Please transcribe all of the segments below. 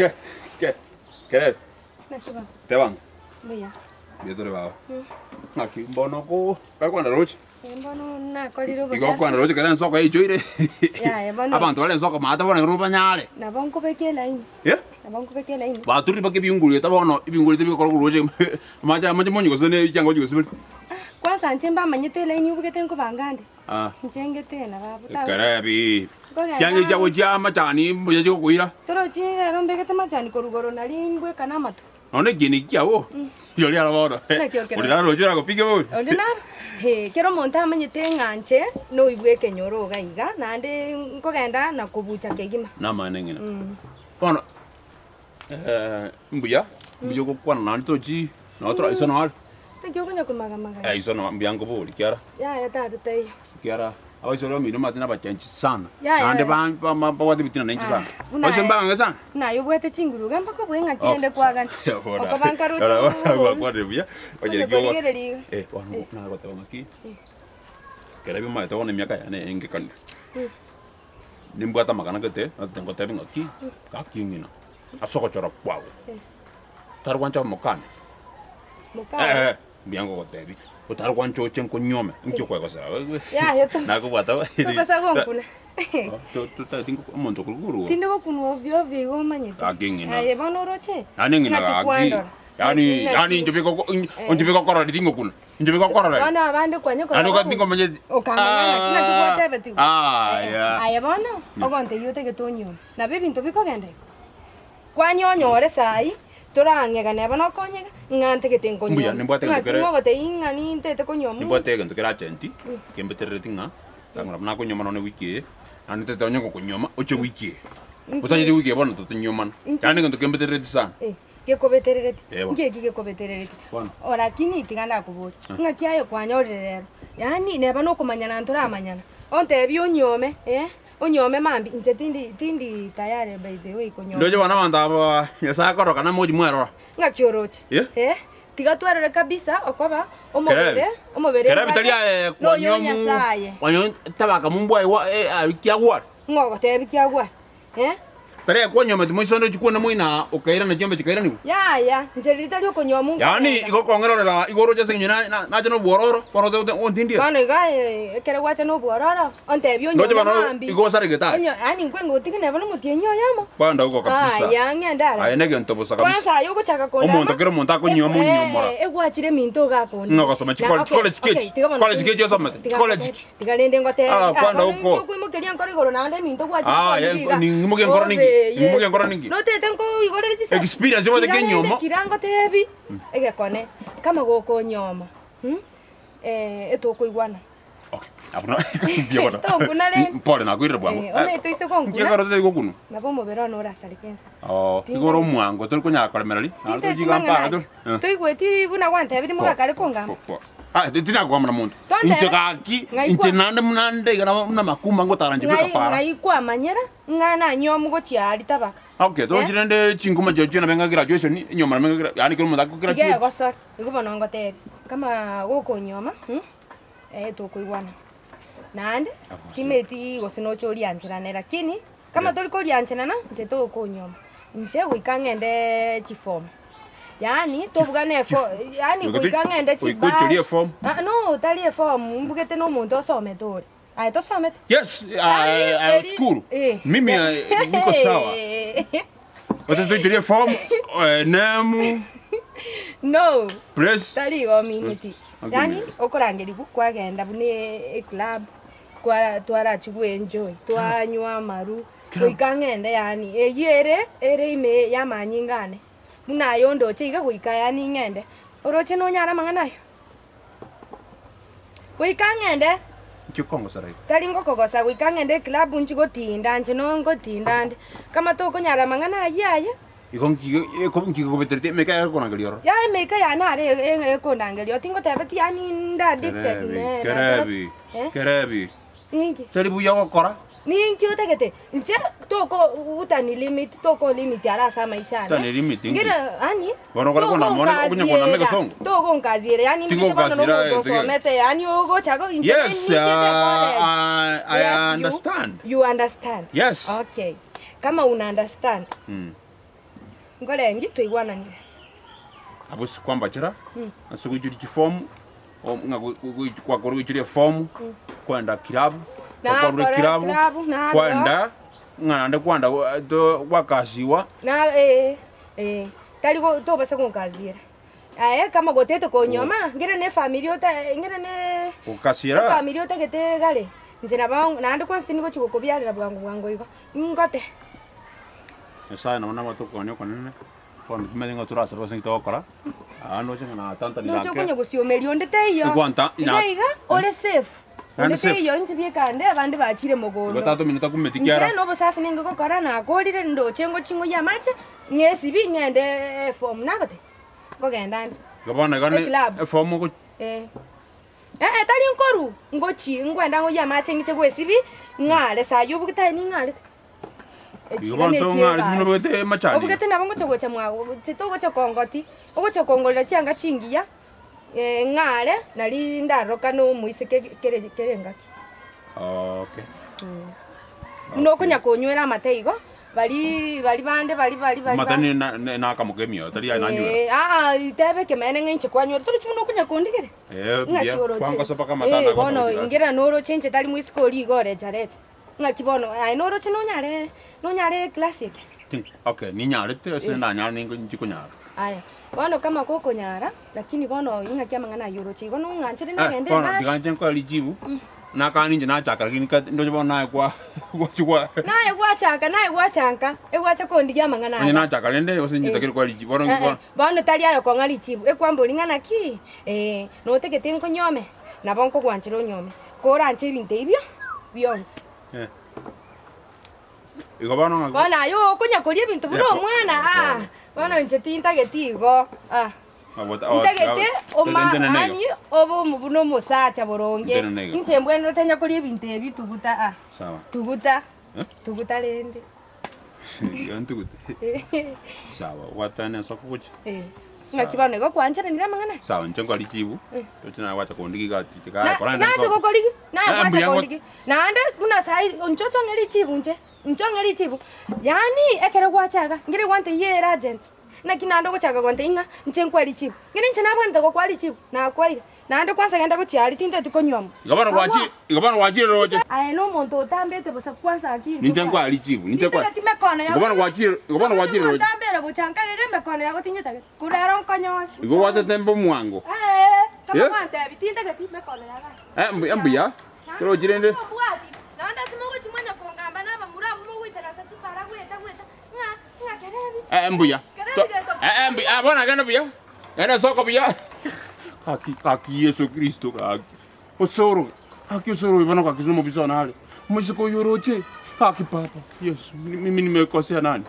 Ke, ke, kerebe. Naki baba? Teba ng'a. Mbuya. Mbuya tore baba. Ng'aki mbono ko kare kwana roche. Eh, mbono nakorire obosafi. Igo okwana roche kere ensoko yaichoire. Yaya bono. Abanto bare ensoko maate bono ekero banyare. Nabo nkobeka elaini. Eh? Nabo nkobeka elaini. Baturire mpaka ebinguru eta bono ebinguru eta bigokora korwa roche amache amache monye gose ne chianga ochi gosiberi. Ah, kwanza inche mbamanyete elaini obegete nkobanga nde. Ah. Inche ngete na baba. Ta- Ekerebi. Nkogenda- Chianga chiago chia amachani mbuya chigokoira. Torochi rero mbegete machani korwa igoro nari mbweka na amato. Nonya ekieni eki kiabo, rirorio aro bono. Naki okero- Ori naro roche oragopige bono. Onde naro, hee, kera omonto amanyete ng'a inche noibwe ekenyoro iga iga, naende nkogenda na kobucha kegima. Namang'ana eng'ina. Bono, mbuya, mbuya ogokwana naende tochi, nabo tora iso nore. Naki okonya komagamaga? Eh, iso no mbuya nkoborie kiara. Yaya tata taiyo. Ekiagera abaisraeli bamino omanyete nabachenchi sana, Yaya, naende yaya. ba- ba- babwate ebitina nainche sana. Buna Abaisraeli aye- mbang'ange sana. Buna aye obwate chinguru iga mpaka obue ng'aki Oh. rende kwagana. Bono- Okoba nkaroche Bono- obobe. gwakwanire buya, Onye onye kio- korigereria iga. Eh, bono nagoteba ng'aki, ekero ebimaete bono emiaka yane engekani, nimbwate amang'ana gete, natete ngotebe ng'aki, gaki ng'ina, ase ogochora kwago, tari gwancha omokani, Mokani. Eh, eh. Mbuya ngogotebia, otare gwancha oche nkonyuome, inki okwegosera? Yaya to. Nakobwata Tobasa gonkuna. Totageti omonto okorwa korwa. Tindi gokunwa ovyo ovyo igo omanyete. Gaki ng'ina. Aye bono oroche. Yaani ng'ina Ng'aki gaki. kwandora. Yaani Ng'aki- yaani inche biko inche bikokorora tingokuna. Inche bikokorora. Bono abande kwanya Yaani korora. tinkomanyeti. Okamanya ng'aki ng'aki gwatebetigwe. Ah, yeah. Aye bono ogontebia otagete onyuome. Nabo ebinto bikogenda igo. Kwani onyore saii, torang'ega neba nokonyega, ng'a ntagete nkonyuome. Mbuya, nimbwate egento Ng'aki kere- ng'ogotebia ng'a nintete konyuoma Nimbwate egento kere agent, kembeterereti ng'a, tang'ora buna nakonyuoma nonye wiki eye, naende ntagete onye gokonyuoma oche wiki eye. Inki? Otanyeti wiki eye bono totonyuomana. Inki? Yaani egento kembeterereti sana. Eh, gekobeterereti. Eh, bono. Nki eki gekobeterereti? Bono. Oh, lakini tiga ndakoborie, ng'aki aye kwanyorire rero? Yaani neba nokomanyana ntoramanyana, ontebie onyuome, eh. Onyuome mambia, inche tindi tindi tayari by the way konyuoma. Ndoche bono abanto aba Nyasae akoroka namochi mwerora. Ng'aki oroche? Eh? Eh, tiga twerore kabisa okoba omobere, Kerebi. omobere Kerebi mbwate tari aye noyo kwanyomu Nyasaye. kwanyomu tabaka mumbwaye wa eh, aye kiagware. Ng'o ogotebi kiagware? Eh? Tari aye kwanyometi moisonde ochie kwane moina okairana chiombe chikairanigwa. Yaya, inche riria tari okonyuoma Yaani nkogenda. igo okong'erorera igo oroche ase eng'encho na- na- nache nobwororo, bono ote- ontindie. Bono iga aye ekero gwacha nobwororo, ontebie Ndoche onyuome bono mambia. igo osaregete aye. Onyo yaani nkwe ngotige neba nomotienyi oyomo. Kwanda huko kabisa. Aya ng'ende ara. Aye negento bosa kabisa. Kwanza aye ogochaka kondama. Omonto kera omonto akonyuoma onyuomora. Eh, egwachire eminto iga akondi. Ng'a ogosoma chikole- chikole chike echi? Chikole chike echi osomete? Chikole chiki? Tiga rende ngotebie. Ah, kwanda bono huko. intwe okoimokeria enkoro igoro naende eminto gwachire Ah, kondiri eh, iga. ning'imokie enkoro ninki? Obe, Ning'imokie Yeso. enkoro ninki? Notete nkoigorere chisemi. Experience obwate Kira rende, kenyuomo. kira ngotebi, egekone, kama gokonyuoma, mm, eh, etokoigwana. Okay, abwo na- mbuya bono. Tokuna rende. Mpore nakoirire bwango. Eh, one toise gonkuna. Nki ekero totari gokunwa? Nabo omobere one orasareke inse. Oo, igo ore omwango tori konyara koremereria, naende Tinteti tochiga mang'ana mpaka aya. tori. Eh. Toigweti buna gwantebirie mogakare kongamba. Po, po. Ah, ti- tinakogamba na monto. Tontebe. Inche gaki, Ng'ai inche kwa- naende buna nde iga nabo buna makumba ngotara inche Ng'ai beka para. ng'ai kwamanyera ng'a nanyuomu gochia aria tabaka. Okay, tochi Eh? rende chinkuma chiao chio nabe ng'a graduation, enyomba nabe ng'a gra- yaani kera omonto Tiga akograduate. egosori, igo bono ngotebie, kama gokonyuoma, mm, eh tokoigwana. Naende, timeti gose noche oriancherane lakini, kama tori korianchenana, inche tokonyuoma. Inche goika ng'endeee chiform, yaani tobugane efo yaani Goika goika ng'ende goika oichorie chibash eform. aa no tari eform, mbugete na omonto osomete ore. Aye tosomete? Yes, I, Yaani I, eri- school. eh. Mimi eh, niko sawa. Ote toichorie form, eh, name, No. place. Tari igo omineti. Mm. Yaani okorangerigwa kwagenda buna eclub, kwara twarachia goenjoy, twanywa amaru, goika ng'ende yaani eywo ere ere ime ya amanyinga ane. Buna aye ondoche iga goika yaani ng'ende. Oroche nonyare amang'ana aywo? Goika ng'ende. Inki okongosera iga? Tari ngokogosa goika ng'ende eclub nchi gotinda inche no ngotinda nde. Kama tokonyara amang'ana aywo aye. Igo nki nki gekobetereti emeka yaye ekorangeria ororo? Yaya emeika yane are ekondangeria ororo, tingotebeti yaani nde addicted Kerebi, nere. kerebi, Eh? kerebi. Ninki? Tari buya gokora. Ninki otagete? Inche toko utani limit, toko limit are ase amaisha ane. Utani limit inki? Ngire yaani Bono okore kona mone, okonya konama egesongo? Togonkaziera, yaani mbite bono Tingonkasiera, nomonto eh, tige. osomete, yaani ogocha go inche Yes, ninchete college. I, I Yes, you- understand. You understand? Yes. Okay. Kama una understand. Mm. Nkorengi twaigwananire. Abwo ase kwambachera, ase goichoria chifomu, o- ng'a go- go- goich- kwakora goichoria efomu, kwenda kilabu, Nakora kwakora kilabu, ekilabu, narora. kwenda ng'a naende kwenda go- to gwakasiwa. Na eh, eh, tari go tobasa gonkasiera. Aye kama gotete konyoma, ngere ne efamiri ota ngere ne Gokasiera. efamiri otagete egare, inche nabo naende kwanza tindi gochi gokobiarera bwango bwango igo, ngote. Nyasaye nabo nabatokonya okonene, bono timanyeti ng'a torasabe gose nki togokora, aa ndoche ng'a natantanire Ndoche ake. okonya gosiomeria onde teiyo. Igwanta- Iga na- iga ore safe. Naende Onde safe. teiyo inche biekande abande bachire Igo mogondo. tata omino takumeti Inche kiara. na obosafi ninge gokora nakorire ndoche ngochi ngoyie amache, ng'esibi ng'ende eform nagote nkogenda ande. Igo bono iga ne Eclub. eform ogo Eh. Eh, tari nkoru, ngochi ngwenda ngoyie amache ng'iche gwesibi, ng'are saa aywo obogete aye ning'arete. Igo bono tong'areti buna obogete machani iga. Obogete nabo ngocha gocha mwago, inche togocha kongoti, ogocha kongorera chianga chingiya, ng'are nari ndarorokane omoiseke kere kere engaki. Okay. Buna okonya konywera amate igo, baria baria bande baria baria baria Amate ne na ne nakamoka emioyo tari aye nanywera. Eh, aa teba ekeene ng'a inche kwanywera, torochi buna okonya kondigera? Eh, Ng'aki buya, oroche? kwangosa mpaka amate Eh, ane agosa bono gochia gasi. ingera noroche inche tari moiseke oria igo orecharecha. Ng'aki bono aye noroche nonyare nonyare eclass eke? Ting, okay, ninyarete ase ndanyare ningo inche konyara. Aya, bono kama gokonyara, lakini bono ing'aki amang'ana ayio oroche igo nong'anchere Eh, nagende bono ebash. tiga inche nkoe richibu, nakana ninche nachaka lakini ka ndoche bono naye kwa gochi kwa Naye gwachaka naye gwachanka, egwacha kondigia amang'ana onye aya. nachaka rende gose inche ntakeri koa richibu bono Eh, eh, bono bono tari aye okong'a richibu, ekwambori ng'a naki, notagete nkonyome, nabo nkogwanchera onyome. Koranche ebinto ebio bionsi. Eh. Igo bono ng'a Bono aye okonya koria ebinto buna Yako- omwana ah, bono inche tintageti igo ah. Abota- oh, Ntagete oma Ntenene igo. ani obe omo buna omosacha boronge. Ntenene igo. Inche mbwenerete nya koria ebinto ebi tuguta ah. Sawa. Tuguta. Eh? Tuguta rende. Igo ntugute. Sawa, gwatane ase okogocha. Eh. Ng'aki bono igo kwancheranire amang'ana aya? Sawa, inche nkore richibu, toche naye gwacha kondigi iga ati Na- tiga kora naende nache nsoko. gokorigi naye Eh, gwacha mbuya ngo- kondigi naende buna sayi inche ochong'e richibu inche inchong'e richibu yaani ekero gwacha iga ngire gwanteyia ere urgent naki naende ogochaka gontebia ng'a inche nkwe richibu ng'ina inche nabwenerete gokwa richibu nakwaire naende kwanza genda gochia aria tinteti konywa mo Igo bono gwachi igo bono gwachire roche. Aye nomonto otambete bosa kwanza akili Ninche nkwae richibu, ninche nkwae. Tintageti mekono yago. Igo bono gwachire, igo bono gwachire roche. Otambere gocha nkagege emekono yago tinyetageti. Korero nkonyore. Igo gwatete mbe omwango. Eh, kama Eh? gwantebi tintageti mekono yago. Eh, mbuya mbuya. Torochi rende. Obwati. Naende ase mogochi mwanya kongamba na abamura abwo mogoisaransa chipara gweta gweta. Ng'a ng'a kerebi. Eh, mbuya. Kerebi gento. Eh, eh, mbuya. Ah, bono agende buya. Genda soko buya. Gaki, gaki Yeso Kristo gaki. Osoro, gaki osoro oyo bono gaki nomobisa one are. Omoiseke oyo oroche, gaki papa, Yeso, mimi nimekosea nani?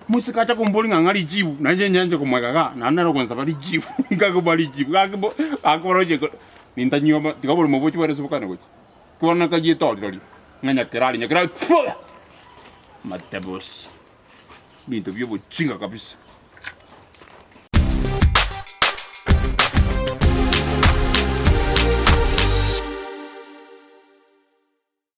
Omoiseke acha komboria ng'a ng'a richibu, nainche nyanche komoega igaa, naende nere ogonsaba richibu, nkakomoa richibu, gaki bo, gaki oroche ko nintanyioma, tiga oboremo boche bware ase bokane gochia. Bono nakayia etori rirorio, ng'a nyakerari, nyakerari, pwa! Matebos, ebinto bia obochinga kabisa.